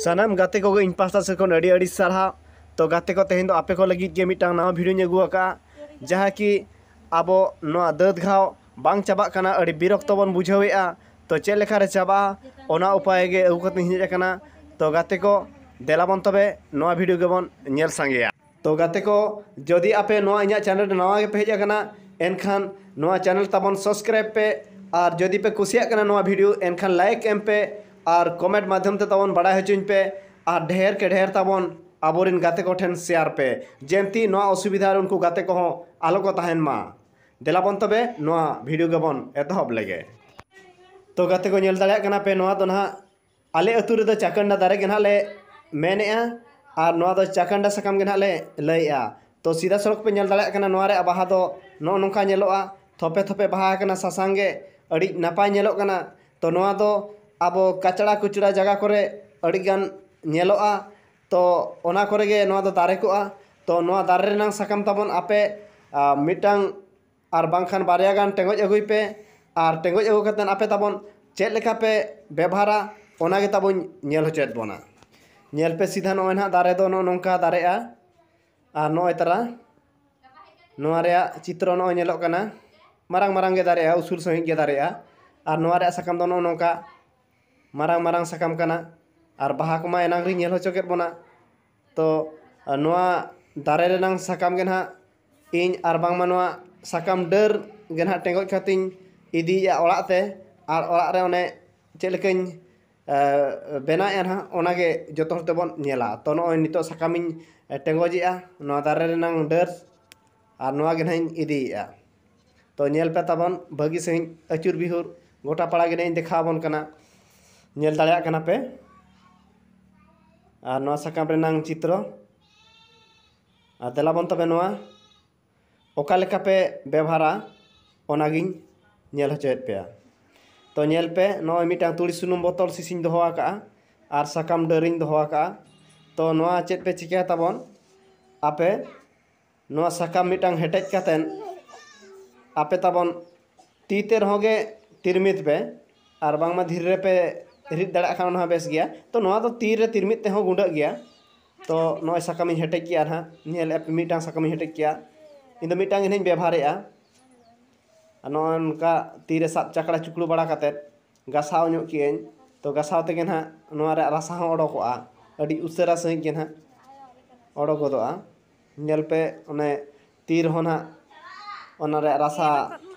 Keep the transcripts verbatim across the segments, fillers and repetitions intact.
ᱥᱟᱱᱟᱢ ᱜᱟᱛᱮ ᱠᱚᱜᱮ ᱤᱧ ᱯᱟᱦᱴᱟ ᱥᱮᱫ ᱠᱷᱚᱱ ᱟᱹᱰᱤ ᱟᱹᱰᱤ ᱥᱟᱨᱦᱟᱣ᱾ ᱛᱚ ᱜᱟᱛᱮ ᱠᱚ, ᱛᱮᱦᱮᱧ ᱫᱚ ᱟᱯᱮ ᱠᱚ ᱞᱟᱹᱜᱤᱫ ᱜᱮ ᱢᱤᱫᱴᱟᱝ ᱱᱟᱣᱟ ᱵᱷᱤᱰᱤᱭᱳᱧ ᱟᱹᱜᱩ ᱟᱠᱟᱫᱼᱟ, ᱡᱟᱦᱟᱸ ᱠᱤ ᱟᱵᱚ ᱱᱚᱣᱟ ᱫᱟᱹᱫ ᱜᱷᱟᱣ ᱵᱟᱝ ᱪᱟᱵᱟᱜ ᱠᱟᱱᱟ, ᱟᱹᱰᱤ ᱵᱤᱨᱚᱠᱛᱚ ᱵᱚᱱ ᱵᱩᱡᱷᱟᱹᱣᱮᱫᱼᱟ᱾ ᱛᱚ ᱪᱮᱫ ᱞᱮᱠᱟᱨᱮ ᱪᱟᱵᱟᱜᱼᱟ, ᱚᱱᱟ ᱩᱯᱟᱭ ᱜᱮ ᱟᱹᱜᱩ ᱠᱟᱛᱮᱧ ᱦᱮᱡ ᱟᱠᱟᱱᱟ᱾ ᱛᱚ ᱜᱟᱛᱮ ᱠᱚ, ᱫᱮᱞᱟ ᱵᱚᱱ ᱛᱚᱵᱮ ᱱᱚᱣᱟ ᱵᱷᱤᱰᱤᱭᱳ ᱜᱮᱵᱚᱱ ᱧᱮᱞ ᱥᱟᱸᱜᱮᱭᱟ᱾ ᱛᱚ ᱜᱟᱛᱮ ᱠᱚ, ᱡᱩᱫᱤ ᱟᱯᱮ ᱱᱚᱣᱟ ᱤᱧᱟᱹᱜ ᱪᱮᱱᱮᱞ ᱨᱮ ᱱᱟᱣᱟ ᱜᱮᱯᱮ ᱦᱮᱡ ᱟᱠᱟᱱᱟ, ᱮᱱᱠᱷᱟᱱ ᱱᱚᱣᱟ ᱪᱮᱱᱮᱞ ᱛᱟᱵᱚᱱ ᱥᱟᱵᱥᱠᱨᱟᱭᱤᱵᱽ ᱯᱮ, ᱟᱨ ᱡᱩᱫᱤ ᱯᱮ ᱠᱩᱥᱤᱭᱟᱜ ᱠᱟᱱᱟ ᱱᱚᱣᱟ ᱵᱷᱤᱰᱤᱭᱳ, ᱮᱱᱠᱷᱟᱱ ᱞᱟᱭᱤᱠ ᱮᱢ ᱯᱮ, ᱟᱨ ᱠᱚᱢᱮᱱᱴ ᱢᱟᱫᱽᱫᱷᱚᱢ ᱛᱮ ᱛᱟᱵᱚᱱ ᱵᱟᱲᱟᱭ ᱦᱚᱪᱚᱧ ᱯᱮ, ᱟᱨ ᱰᱷᱮᱨ ᱠᱮ ᱰᱷᱮᱨ ᱛᱟᱵᱚᱱ ᱟᱵᱚᱨᱮᱱ ᱜᱟᱛᱮ ᱠᱚᱴᱷᱮᱱ ᱥᱮᱭᱟᱨ ᱯᱮ, ᱡᱮᱢᱛᱤ ᱱᱚᱣᱟ ᱚᱥᱩᱵᱤᱫᱷᱟ ᱨᱮ ᱩᱱᱠᱩ ᱜᱟᱛᱮ ᱠᱚᱦᱚᱸ ᱟᱞᱚ ᱠᱚ ᱛᱟᱦᱮᱱ ᱢᱟ᱾ ᱫᱮᱞᱟ ᱵᱚᱱ ᱛᱚᱵᱮ ᱱᱚᱣᱟ ᱵᱷᱤᱰᱤᱭᱳ ᱜᱮᱵᱚᱱ ᱮᱛᱚᱦᱚᱵ ᱞᱮᱜᱮ᱾ ᱛᱚ ᱜᱟᱛᱮ ᱠᱚ, ᱧᱮᱞ ᱫᱟᱲᱮᱭᱟᱜ ᱠᱟᱱᱟ ᱯᱮ, ᱱᱚᱣᱟ ᱫᱚ ᱱᱟᱦᱟᱜ ᱟᱞᱮ ᱟᱹᱛᱩ ᱨᱮᱫᱚ ᱪᱟᱠᱟᱱᱰᱟ ᱫᱟᱨᱮ ᱜᱮ ᱱᱟᱦᱟᱜ ᱞᱮ ᱢᱮᱱᱮᱜᱼᱟ, ᱟᱨ ᱱᱚᱣᱟ ᱫᱚ ᱪᱟᱠᱟᱱᱰᱟ ᱥᱟᱠᱟᱢ ᱜᱮ ᱱᱟᱦᱟᱜ ᱞᱮ ᱞᱟᱹᱭᱮᱜᱼᱟ᱾ ᱛᱚ ᱥᱤᱫᱷᱟ ᱥᱚᱲᱚᱠ ᱯᱮ ᱧᱮᱞ ᱫᱟᱲᱮᱭᱟᱜ ᱠᱟᱱᱟ, ᱱᱚᱣᱟ ᱨᱮᱭᱟᱜ ᱵᱟᱦᱟ ᱫᱚ ᱱᱚᱜᱼᱚ ᱱᱚᱝᱠᱟ ᱧᱮᱞᱚᱜᱼᱟ, ᱛᱷᱚᱯᱮ ᱛᱷᱚᱯᱮ ᱵᱟᱦᱟ ᱟᱠᱟᱱᱟ, ᱥᱟᱥᱟᱝ ᱜᱮ, ᱟᱹᱰᱤ ᱱᱟᱯᱟᱭ ᱧᱮᱞᱚᱜ ᱠᱟᱱᱟ᱾ ᱛᱚ ᱱᱚᱣᱟ ᱫᱚ ᱟᱵᱚ ᱠᱟᱪᱲᱟ ᱠᱩᱪᱲᱟ ᱡᱟᱭᱜᱟ ᱠᱚᱨᱮ ᱟᱹᱰᱤ ᱜᱟᱱ ᱧᱮᱞᱚᱜᱼᱟ᱾ ᱛᱚ ᱚᱱᱟ ᱠᱚᱨᱮ ᱜᱮ ᱱᱚᱣᱟ ᱫᱚ ᱫᱟᱨᱮ ᱠᱚᱜᱼᱟ᱾ ᱛᱚ ᱱᱚᱣᱟ ᱫᱟᱨᱮ ᱨᱮᱱᱟᱝ ᱥᱟᱠᱟᱢ ᱛᱟᱵᱚᱱ ᱟᱯᱮ, ᱟ, ᱢᱤᱫᱴᱟᱝ ᱟᱨ ᱵᱟᱝᱠᱷᱟᱱ ᱵᱟᱨᱭᱟ ᱜᱟᱱ ᱴᱮᱸᱜᱚᱡ ᱟᱹᱜᱩᱭ ᱯᱮ, ᱟᱨ ᱴᱮᱸᱜᱚᱡ ᱟᱹᱜᱩ ᱠᱟᱛᱮᱫ ᱟᱯᱮ ᱛᱟᱵᱚᱱ ᱪᱮᱫ ᱞᱮᱠᱟ ᱯᱮ ᱵᱮᱵᱷᱟᱨᱟ, ᱚᱱᱟ ᱜᱮ ᱛᱟᱵᱚᱱ ᱧᱮᱞ ᱦᱚᱪᱚᱭᱮᱫ ᱵᱚᱱᱟ᱾ ᱧᱮᱞ ᱯᱮ ᱥᱤᱫᱷᱟ, ᱱᱚᱜᱼᱚᱭ ᱱᱟᱦᱟᱜ ᱫᱟᱨᱮ ᱫᱚ ᱱᱚᱜᱼᱚ ᱱᱚᱝᱠᱟ ᱫᱟᱨᱮᱜᱼᱟ, ᱟᱨ ᱱᱚᱜᱼᱚᱭ ᱛᱟᱨᱟ ᱱᱚᱣᱟ ᱨᱮᱭᱟᱜ ᱪᱤᱛᱨᱚ ᱱᱚᱜᱼᱚᱭ ᱧᱮᱞᱚᱜ ᱠᱟᱱᱟ, ᱢᱟᱨᱟᱝ ᱢᱟᱨᱟᱝ ᱜᱮ ᱫᱟᱨᱮᱜᱼᱟ, ᱩᱥᱩᱞ ᱥᱟᱺᱦᱤᱡ ᱜᱮ ᱫᱟᱨᱮᱜᱼᱟ, ᱟᱨ ᱱᱚᱣᱟ ᱨᱮᱭᱟᱜ ᱥᱟᱠᱟᱢ ᱫᱚ ᱱᱚᱜᱼᱚ ᱱᱚᱝᱠᱟ ᱢᱟᱨᱟᱝ ᱢᱟᱨᱟᱝ ᱥᱟᱠᱟᱢ ᱠᱟᱱᱟ, ᱟᱨ ᱵᱟᱦᱟ ᱠᱚᱢᱟ ᱮᱱᱟᱝ ᱨᱤᱧ ᱧᱮᱞ ᱦᱚᱪᱚ ᱠᱮᱫ ᱵᱚᱱᱟ᱾ ᱛᱚ ᱱᱚᱣᱟ ᱫᱟᱨᱮ ᱨᱮᱱᱟᱝ ᱥᱟᱠᱟᱢ ᱜᱮ ᱱᱟᱦᱟᱜ ᱤᱧ ᱟᱨ ᱵᱟᱝᱢᱟ ᱱᱚᱣᱟ ᱥᱟᱠᱟᱢ ᱰᱟᱹᱨ ᱜᱮ ᱱᱟᱦᱟᱜ ᱴᱮᱸᱜᱚᱡ ᱠᱟᱛᱮᱧ ᱤᱫᱤᱭᱮᱜᱼᱟ ᱚᱲᱟᱜ ᱛᱮ, ᱟᱨ ᱚᱲᱟᱜ ᱨᱮ ᱚᱱᱮ ᱪᱮᱫ ᱞᱮᱠᱟᱧ, ᱮ, ᱵᱮᱱᱟᱣᱮᱜᱼᱟ ᱱᱟᱦᱟᱜ, ᱚᱱᱟᱜᱮ ᱡᱚᱛᱚ ᱦᱚᱲ ᱛᱮᱵᱚᱱ ᱧᱮᱞᱟ᱾ ᱛᱚ ᱱᱚᱜᱼᱚᱭ ᱱᱤᱛᱚᱜ ᱥᱟᱠᱟᱢᱤᱧ, ᱮ, ᱴᱮᱸᱜᱚᱡᱮᱜᱼᱟ ᱱᱚᱣᱟ ᱫᱟᱨᱮ ᱨᱮᱱᱟᱝ ᱰᱟᱹᱨ, ᱟᱨ ᱱᱚᱣᱟ ᱜᱮ ᱱᱟᱦᱟᱜ ᱤᱧ ᱤᱫᱤᱭᱮᱜᱼᱟ᱾ ᱛᱚ ᱧᱮᱞ ᱯᱮ ᱛᱟᱵᱚᱱ ᱵᱷᱟᱹᱜᱤ ᱥᱟᱺᱦᱤᱡ ᱟᱹᱪᱩᱨ ᱵᱤᱦᱩᱨ ᱜᱚᱴᱟ ᱯᱟᱲᱟ ᱜᱮ ᱱᱟᱦᱟᱜ ᱤᱧ ᱫᱮᱠᱷᱟᱣ ᱟᱵᱚᱱ ᱠᱟᱱᱟ, ᱧᱮᱞ ᱫᱟᱲᱮᱭᱟᱜ ᱠᱟᱱᱟ ᱯᱮ᱾ ᱟᱨ ᱱᱚᱣᱟ ᱥᱟᱠᱟᱢ ᱨᱮᱱᱟᱝ ᱪᱤᱛᱨᱚ, ᱟᱨ ᱫᱮᱞᱟ ᱵᱚᱱ ᱛᱚᱵᱮ ᱱᱚᱣᱟ ᱚᱠᱟ ᱞᱮᱠᱟ ᱯᱮ ᱵᱮᱵᱷᱟᱨᱟ, ᱚᱱᱟᱜᱤᱧ ᱧᱮᱞ ᱦᱚᱪᱚᱭᱮᱫ ᱯᱮᱭᱟ᱾ ᱛᱚ ᱧᱮᱞ ᱯᱮ, ᱱᱚᱜᱼᱚᱭ ᱢᱤᱫᱴᱟᱝ ᱛᱩᱲᱤ ᱥᱩᱱᱩᱢ ᱵᱚᱛᱚᱞ ᱥᱤᱥᱤᱧ ᱫᱚᱦᱚ ᱟᱠᱟᱜᱼᱟ, ᱟᱨ ᱥᱟᱠᱟᱢ ᱰᱟᱹᱨᱤᱧ ᱫᱚᱦᱚ ᱟᱠᱟᱜᱼᱟ᱾ ᱛᱚ ᱱᱚᱣᱟ ᱪᱮᱫ ᱯᱮ ᱪᱤᱠᱟᱹᱭᱟ ᱛᱟᱵᱚᱱ, ᱟᱯᱮ ᱱᱚᱣᱟ ᱥᱟᱠᱟᱢ ᱢᱤᱫᱴᱟᱝ ᱦᱮᱴᱮᱡ ᱠᱟᱛᱮᱱ ᱟᱯᱮ ᱛᱟᱵᱚᱱ ᱛᱤ ᱛᱮ ᱨᱮᱦᱚᱸ ᱜᱮ ᱛᱤᱨᱢᱤᱫ ᱯᱮ, ᱟᱨ ᱵᱟᱝᱢᱟ ᱫᱷᱤᱨᱤ ᱨᱮᱯᱮ ᱨᱤᱫ ᱫᱟᱲᱮᱭᱟᱜ ᱠᱷᱟᱱ ᱚᱱᱟ ᱦᱚᱸ ᱵᱮᱥ ᱜᱮᱭᱟ᱾ ᱛᱚ ᱱᱚᱣᱟ ᱫᱚ ᱛᱤ ᱨᱮ ᱛᱤᱨᱢᱤᱫ ᱛᱮᱦᱚᱸ ᱜᱩᱸᱰᱟᱹᱜ ᱜᱮᱭᱟ᱾ ᱛᱚ ᱱᱚᱜᱼᱚᱭ ᱥᱟᱠᱟᱢᱤᱧ ᱦᱮᱴᱮᱡ ᱠᱮᱜᱼᱟ ᱱᱟᱦᱟᱜ, ᱧᱮᱞᱮᱫᱼᱟ ᱯᱮ ᱢᱤᱫᱴᱟᱝ ᱥᱟᱠᱟᱢᱤᱧ ᱦᱮᱴᱮᱡ ᱠᱮᱜᱼᱟ᱾ ᱤᱧ ᱫᱚ ᱢᱤᱫᱴᱟᱝ ᱜᱮ ᱱᱟᱦᱟᱜ ᱤᱧ ᱵᱮᱵᱷᱟᱨᱮᱜᱼᱟ᱾ ᱟᱨ ᱱᱚᱜᱼᱚ ᱱᱚᱝᱠᱟ ᱛᱤ ᱨᱮ ᱥᱟᱵ ᱪᱟᱠᱲᱟ ᱪᱩᱠᱲᱩ ᱵᱟᱲᱟ ᱠᱟᱛᱮᱫ ᱜᱟᱥᱟᱣ ᱧᱚᱜ ᱠᱮᱜᱼᱟᱹᱧ᱾ ᱛᱚ ᱜᱟᱥᱟᱣ ᱛᱮᱜᱮ ᱱᱟᱦᱟᱜ ᱱᱚᱣᱟ ᱨᱮᱭᱟᱜ ᱨᱟᱥᱟ ᱦᱚᱸ ᱚᱰᱚᱠᱚᱜᱼᱟ, ᱟᱹᱰᱤ ᱩᱥᱟᱹᱨᱟ ᱥᱟᱺᱦᱤᱡ ᱜᱮ ᱱᱟᱦᱟᱜ ᱚᱰᱚᱠ ᱜᱚᱫᱚᱜᱼᱟ᱾ ᱧᱮᱞ ᱯᱮ, ᱚᱱᱮ ᱛᱤ ᱨᱮᱦᱚᱸ ᱱᱟᱦᱟᱜ ᱚᱱᱟ ᱨᱮᱭᱟᱜ ᱨᱟᱥᱟ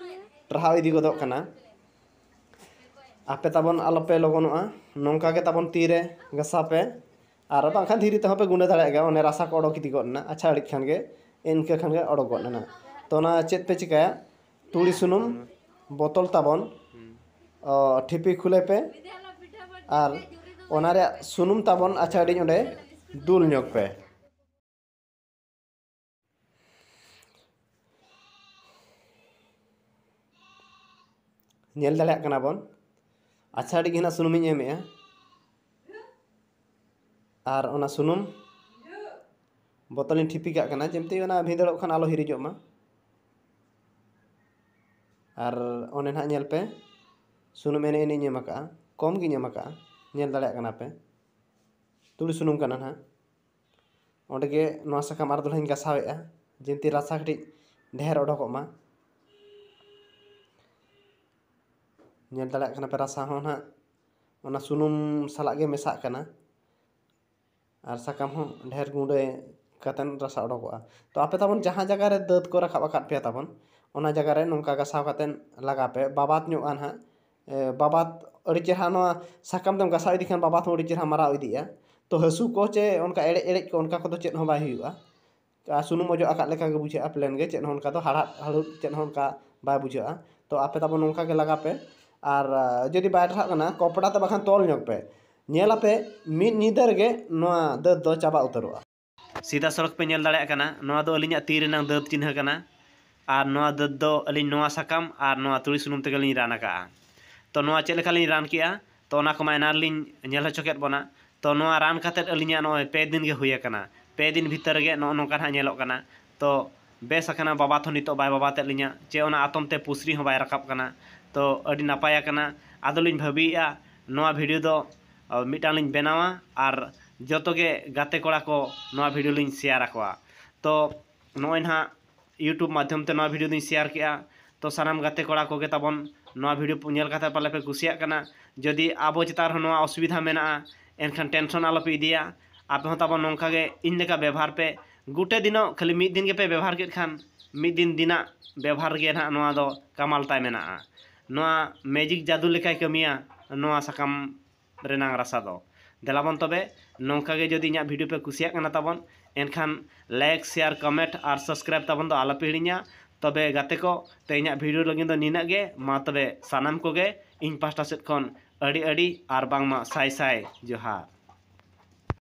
ᱴᱟᱨᱦᱟᱣ ᱤᱫᱤ ᱜᱚᱫᱚᱜ ᱠᱟᱱᱟ᱾ ᱟᱯᱮ ᱛᱟᱵᱚᱱ ᱟᱞᱚᱯᱮ ᱞᱚᱜᱚᱱᱚᱜᱼᱟ, ᱱᱚᱝᱠᱟ ᱜᱮ ᱛᱟᱵᱚᱱ ᱛᱤ ᱨᱮ ᱜᱟᱥᱟᱣ ᱯᱮ᱾ ᱟᱨ ᱵᱟᱝᱠᱷᱟᱱ ᱫᱷᱤᱨᱤ ᱛᱮᱦᱚᱸ ᱯᱮ ᱜᱩᱸᱰᱟᱹ ᱫᱟᱲᱮᱭᱟᱜ ᱜᱮᱭᱟ᱾ ᱚᱱᱮ ᱨᱟᱥᱟ ᱠᱚ ᱚᱰᱚᱠ ᱤᱫᱤ ᱜᱚᱫ ᱮᱱᱟ, ᱟᱪᱪᱷᱟ ᱟᱹᱲᱤᱡ ᱠᱷᱟᱱ ᱜᱮ, ᱤᱱᱠᱟᱹ ᱠᱷᱟᱱ ᱜᱮ ᱚᱰᱚᱠ ᱜᱚᱫ ᱮᱱᱟ᱾ ᱛᱚ ᱚᱱᱟ ᱪᱮᱫ ᱯᱮ ᱪᱤᱠᱟᱹᱭᱟ, ᱛᱩᱲᱤ ᱥᱩᱱᱩᱢ ᱵᱚᱛᱚᱞ ᱛᱟᱵᱚᱱ, ᱚ, ᱴᱷᱤᱯᱤ ᱠᱷᱩᱞᱟᱹᱭ ᱯᱮ ᱟᱨ ᱚᱱᱟ ᱨᱮᱭᱟᱜ ᱥᱩᱱᱩᱢ ᱛᱟᱵᱚᱱ ᱟᱪᱪᱷᱟ ᱟᱹᱲᱤᱡ ᱚᱸᱰᱮ ᱫᱩᱞ ᱧᱚᱜ ᱯᱮ᱾ ᱧᱮᱞ ᱫᱟᱲᱮᱭᱟᱜ ᱠᱟᱱᱟ ᱵᱚᱱ, ᱟᱪᱪᱷᱟ ᱟᱹᱲᱤᱡ ᱜᱮ ᱱᱟᱜ ᱥᱩᱱᱩᱢᱤᱧ ᱮᱢᱮᱜᱼᱟ᱾ ᱟᱨ ᱚᱱᱟ ᱥᱩᱱᱩᱢ ᱵᱚᱛᱚᱞᱤᱧ ᱴᱷᱤᱯᱤ ᱠᱟᱜ ᱠᱟᱱᱟ, ᱡᱮᱢᱛᱤ ᱚᱱᱟ ᱵᱷᱤᱸᱫᱟᱹᱲᱚᱜ ᱠᱷᱟᱱ ᱟᱞᱚ ᱦᱤᱨᱤᱡᱚᱜ ᱢᱟ᱾ ᱟᱨ ᱚᱱᱮ ᱱᱟᱦᱟᱜ ᱧᱮᱞ ᱯᱮ, ᱥᱩᱱᱩᱢ ᱮᱱᱮᱡ ᱮᱱᱮᱡ ᱤᱧ ᱮᱢ ᱟᱠᱟᱜᱼᱟ, ᱠᱚᱢ ᱜᱤᱧ ᱮᱢ ᱟᱠᱟᱜᱼᱟ, ᱧᱮᱞ ᱫᱟᱲᱮᱭᱟᱜ ᱠᱟᱱᱟ ᱯᱮ᱾ ᱛᱩᱲᱤ ᱥᱩᱱᱩᱢ ᱠᱟᱱᱟ ᱱᱟᱦᱟᱜ᱾ ᱚᱸᱰᱮ ᱜᱮ ᱱᱚᱣᱟ ᱥᱟᱠᱟᱢ ᱟᱨ ᱫᱚᱦᱲᱟᱧ ᱜᱟᱥᱟᱣᱮᱫᱼᱟ, ᱡᱮᱢᱛᱤ ᱨᱟᱥᱟ ᱠᱟᱹᱴᱤᱡ ᱰᱷᱮᱨ ᱚᱰᱚᱠᱚᱜ ᱢᱟ᱾ ᱧᱮᱞ ᱫᱟᱲᱮᱭᱟᱜ ᱠᱟᱱᱟ ᱯᱮ, ᱨᱟᱥᱟ ᱦᱚᱸ ᱱᱟᱦᱟᱜ ᱚᱱᱟ ᱥᱩᱱᱩᱢ ᱥᱟᱞᱟᱜ ᱜᱮ ᱢᱮᱥᱟᱜ ᱠᱟᱱᱟ᱾ ᱟᱨ ᱥᱟᱠᱟᱢ ᱦᱚᱸ ᱰᱷᱮᱨ ᱜᱩᱸᱰᱟᱹ ᱠᱟᱛᱮᱫ ᱨᱟᱥᱟ ᱚᱰᱚᱠᱚᱜᱼᱟ᱾ ᱛᱚ ᱟᱯᱮ ᱛᱟᱵᱚᱱ ᱡᱟᱦᱟᱸ ᱡᱟᱭᱜᱟ ᱨᱮ ᱫᱟᱹᱛ ᱠᱚ ᱨᱟᱠᱟᱵ ᱟᱠᱟᱫ ᱯᱮᱭᱟ ᱛᱟᱵᱚᱱ, ᱚᱱᱟ ᱡᱟᱭᱜᱟ ᱨᱮ ᱱᱚᱝᱠᱟ ᱜᱟᱥᱟᱣ ᱠᱟᱛᱮᱫ ᱞᱟᱜᱟᱣ ᱯᱮ᱾ ᱵᱟᱵᱟᱫ ᱧᱚᱜᱼᱟ ᱱᱟᱦᱟᱜ, ᱮ, ᱵᱟᱵᱟᱫ ᱟᱹᱰᱤ ᱪᱮᱦᱨᱟ, ᱱᱚᱣᱟ ᱥᱟᱠᱟᱢ ᱛᱮᱢ ᱜᱟᱥᱟᱣ ᱤᱫᱤ ᱠᱷᱟᱱ ᱵᱟᱵᱟᱫ ᱦᱚᱸ ᱟᱹᱰᱤ ᱪᱮᱦᱨᱟ ᱢᱟᱨᱟᱣ ᱤᱫᱤᱜᱼᱟ᱾ ᱛᱚ ᱦᱟᱹᱥᱩ ᱠᱚ ᱪᱮ ᱚᱱᱠᱟ ᱮᱲᱮᱡ ᱮᱲᱮᱡ ᱠᱚ, ᱚᱱᱠᱟ ᱠᱚᱫᱚ ᱪᱮᱫ ᱦᱚᱸ ᱵᱟᱭ ᱦᱩᱭᱩᱜᱼᱟ᱾ ᱟᱨ ᱥᱩᱱᱩᱢ ᱚᱡᱚᱜ ᱟᱠᱟᱫ ᱞᱮᱠᱟ ᱜᱮ ᱵᱩᱡᱷᱟᱹᱜᱼᱟ, ᱯᱞᱮᱱ ᱜᱮ, ᱪᱮᱫ ᱦᱚᱸ ᱚᱱᱠᱟ ᱫᱚ ᱦᱟᱲᱦᱟᱫ ᱦᱟᱹᱲᱩᱫ ᱪᱮᱫ ᱦᱚᱸ ᱚᱱᱠᱟ ᱵᱟᱭ ᱵᱩᱡᱷᱟᱹᱜᱼᱟ᱾ ᱛᱚ ᱟᱯᱮ ᱛᱟᱵᱚᱱ ᱱᱚᱝᱠᱟ ᱜᱮ ᱞᱟᱜᱟᱣ ᱯᱮ᱾ ᱟᱨ, ᱟ, ᱡᱩᱫᱤ ᱵᱟᱭ ᱴᱟᱨᱦᱟᱜ ᱠᱟᱱᱟ, ᱠᱚᱯᱲᱟ ᱛᱮ ᱵᱟᱠᱷᱟᱱ ᱛᱚᱞ ᱧᱚᱜ ᱯᱮ᱾ ᱧᱮᱞ ᱟᱯᱮ ᱢᱤᱫ ᱧᱤᱫᱟᱹ ᱨᱮᱜᱮ ᱱᱚᱣᱟ ᱫᱟᱹᱛ ᱫᱚ ᱪᱟᱵᱟ ᱩᱛᱟᱹᱨᱚᱜᱼᱟ᱾ ᱥᱤᱫᱷᱟ ᱥᱚᱲᱚᱠ ᱯᱮ ᱧᱮᱞ ᱫᱟᱲᱮᱭᱟᱜ ᱠᱟᱱᱟ, ᱱᱚᱣᱟ ᱫᱚ ᱟᱹᱞᱤᱧᱟᱜ ᱛᱤ ᱨᱮᱱᱟᱝ ᱫᱟᱹᱛ ᱪᱤᱱᱦᱟᱹ ᱠᱟᱱᱟ᱾ ᱟᱨ ᱱᱚᱣᱟ ᱫᱟᱹᱛ ᱫᱚ ᱟᱹᱞᱤᱧ ᱱᱚᱣᱟ ᱥᱟᱠᱟᱢ ᱟᱨ ᱱᱚᱣᱟ ᱛᱩᱲᱤ ᱥᱩᱱᱩᱢ ᱛᱮᱜᱮ ᱞᱤᱧ ᱨᱟᱱ ᱟᱠᱟᱜᱼᱟ᱾ ᱛᱚ ᱱᱚᱣᱟ ᱪᱮᱫ ᱞᱮᱠᱟ ᱞᱤᱧ ᱨᱟᱱ ᱠᱮᱜᱼᱟ, ᱛᱚ ᱚᱱᱟ ᱠᱚᱢᱟ ᱮᱱᱟᱱ ᱞᱤᱧ ᱧᱮᱞ ᱦᱚᱪᱚ ᱠᱮᱫ ᱵᱚᱱᱟ᱾ ᱛᱚ ᱱᱚᱣᱟ ᱨᱟᱱ ᱠᱟᱛᱮᱫ ᱟᱹᱞᱤᱧᱟᱜ ᱱᱚᱜᱼᱚᱭ ᱯᱮ ᱫᱤᱱ ᱜᱮ ᱦᱩᱭ ᱟᱠᱟᱱᱟ᱾ ᱯᱮ ᱫᱤᱱ ᱵᱷᱤᱛᱟᱹᱨ ᱨᱮᱜᱮ ᱱᱚᱜᱼᱚ ᱱᱚᱝᱠᱟ ᱱᱟᱦᱟᱜ ᱧᱮᱞᱚᱜ ᱠᱟᱱᱟ᱾ ᱛᱚ ᱵᱮᱥ ᱟᱠᱟᱱᱟ, ᱵᱟᱵᱟᱫ ᱦᱚᱸ ᱱᱤᱛᱚᱜ ᱵᱟᱭ ᱵᱟᱵᱟᱫ ᱮᱫ ᱞᱤᱧᱟ, ᱪᱮ ᱚᱱᱟ ᱟᱛᱚᱢ ᱛᱮ ᱯᱩᱥᱨᱤ ᱦᱚᱸ ᱵᱟᱭ ᱨᱟᱠᱟᱵ ᱠᱟᱱᱟ᱾ ᱛᱚ ᱟᱹᱰᱤ ᱱᱟᱯᱟᱭ ᱟᱠᱟᱱᱟ᱾ ᱟᱫᱚᱞᱤᱧ ᱵᱷᱟᱹᱵᱤᱭᱮᱫᱼᱟ, ᱱᱚᱣᱟ video ᱫᱚ ᱢᱤᱫᱴᱟᱝ ᱞᱤᱧ ᱵᱮᱱᱟᱣᱟ ᱟᱨ ᱡᱚᱛᱚ ᱜᱮ ᱜᱟᱛᱮ ᱠᱚᱲᱟ ᱠᱚ ᱱᱚᱣᱟ video ᱞᱤᱧ share ᱟᱠᱚᱣᱟ᱾ ᱛᱚ ᱱᱚᱜᱼᱚᱭ ᱱᱟᱦᱟᱜ YouTube ᱢᱟᱫᱽᱫᱷᱚᱢ ᱛᱮ ᱱᱚᱣᱟ video ᱫᱚᱧ share ᱠᱮᱜᱼᱟ᱾ ᱛᱚ ᱥᱟᱱᱟᱢ ᱜᱟᱛᱮ ᱠᱚᱲᱟ ᱠᱚᱜᱮ ᱛᱟᱵᱚᱱ ᱱᱚᱣᱟ video ᱧᱮᱞ ᱠᱟᱛᱮ ᱯᱟᱞᱮ ᱯᱮ ᱠᱩᱥᱤᱭᱟᱜ ᱠᱟᱱᱟ᱾ ᱡᱩᱫᱤ ᱟᱵᱚ ᱪᱮᱛᱟᱱ ᱨᱮᱦᱚᱸ ᱱᱚᱣᱟ ᱚᱥᱩᱵᱤᱫᱷᱟ ᱢᱮᱱᱟᱜᱼᱟ, ᱮᱱᱠᱷᱟᱱ tension ᱟᱞᱚᱯᱮ ᱤᱫᱤᱭᱟ᱾ ᱟᱯᱮ ᱦᱚᱸ ᱛᱟᱵᱚᱱ ᱱᱚᱝᱠᱟ ᱜᱮ ᱤᱧ ᱞᱮᱠᱟ ᱵᱮᱵᱚᱦᱟᱨ ᱯᱮ᱾ ᱜᱩᱴᱮ ᱫᱤᱱᱚᱜ ᱠᱷᱟᱹᱞᱤ ᱢᱤᱫ ᱫᱤᱱ ᱜᱮᱯᱮ ᱵᱮᱵᱚᱦᱟᱨ ᱠᱮᱫ ᱠᱷᱟᱱ, ᱢᱤᱫ ᱫᱤᱱ ᱫᱤᱱᱟᱜ ᱵᱮᱵᱚᱦᱟᱨ ᱨᱮᱜᱮ ᱱᱟᱦᱟᱜ ᱱᱚᱣᱟ ᱫᱚ ᱠᱟᱢᱟᱞ ᱛᱟᱭ ᱢᱮᱱᱟᱜᱼᱟ᱾ ᱱᱚᱣᱟ magic ᱡᱟᱫᱩ ᱞᱮᱠᱟᱭ ᱠᱟᱹᱢᱤᱭᱟ ᱱᱚᱣᱟ ᱥᱟᱠᱟᱢ ᱨᱮᱱᱟᱝ ᱨᱟᱥᱟ ᱫᱚ᱾ ᱫᱮᱞᱟᱵᱚᱱ ᱛᱚᱵᱮ ᱱᱚᱝᱠᱟ ᱜᱮ ᱡᱩᱫᱤ ᱤᱧᱟᱹᱜ video ᱯᱮ ᱠᱩᱥᱤᱭᱟᱜ ᱠᱟᱱᱟ ᱛᱟᱵᱚᱱ, ᱮᱱᱠᱷᱟᱱ like, share, comment ᱟᱨ subscribe ᱛᱟᱵᱚᱱ ᱫᱚ ᱟᱞᱚᱯᱮ ᱦᱤᱲᱤᱧᱟ᱾ ᱛᱚᱵᱮ ᱜᱟᱛᱮ ᱠᱚ, ᱛᱮᱦᱮᱧᱟᱜ video ᱞᱟᱹᱜᱤᱫ ᱫᱚ ᱱᱤᱱᱟᱹᱜ ᱜᱮ᱾ ᱢᱟ ᱛᱚᱵᱮ ᱥᱟᱱᱟᱢ ᱠᱚᱜᱮ ᱤᱧ ᱯᱟᱦᱴᱟ ᱥᱮᱫ ᱠᱷᱚᱱ ᱟᱹᱰᱤ ᱟᱹᱰᱤ ᱟᱨ ᱵᱟᱝᱢᱟ ᱥᱟᱭ ᱥᱟᱭ ᱡᱚᱦᱟᱨ᱾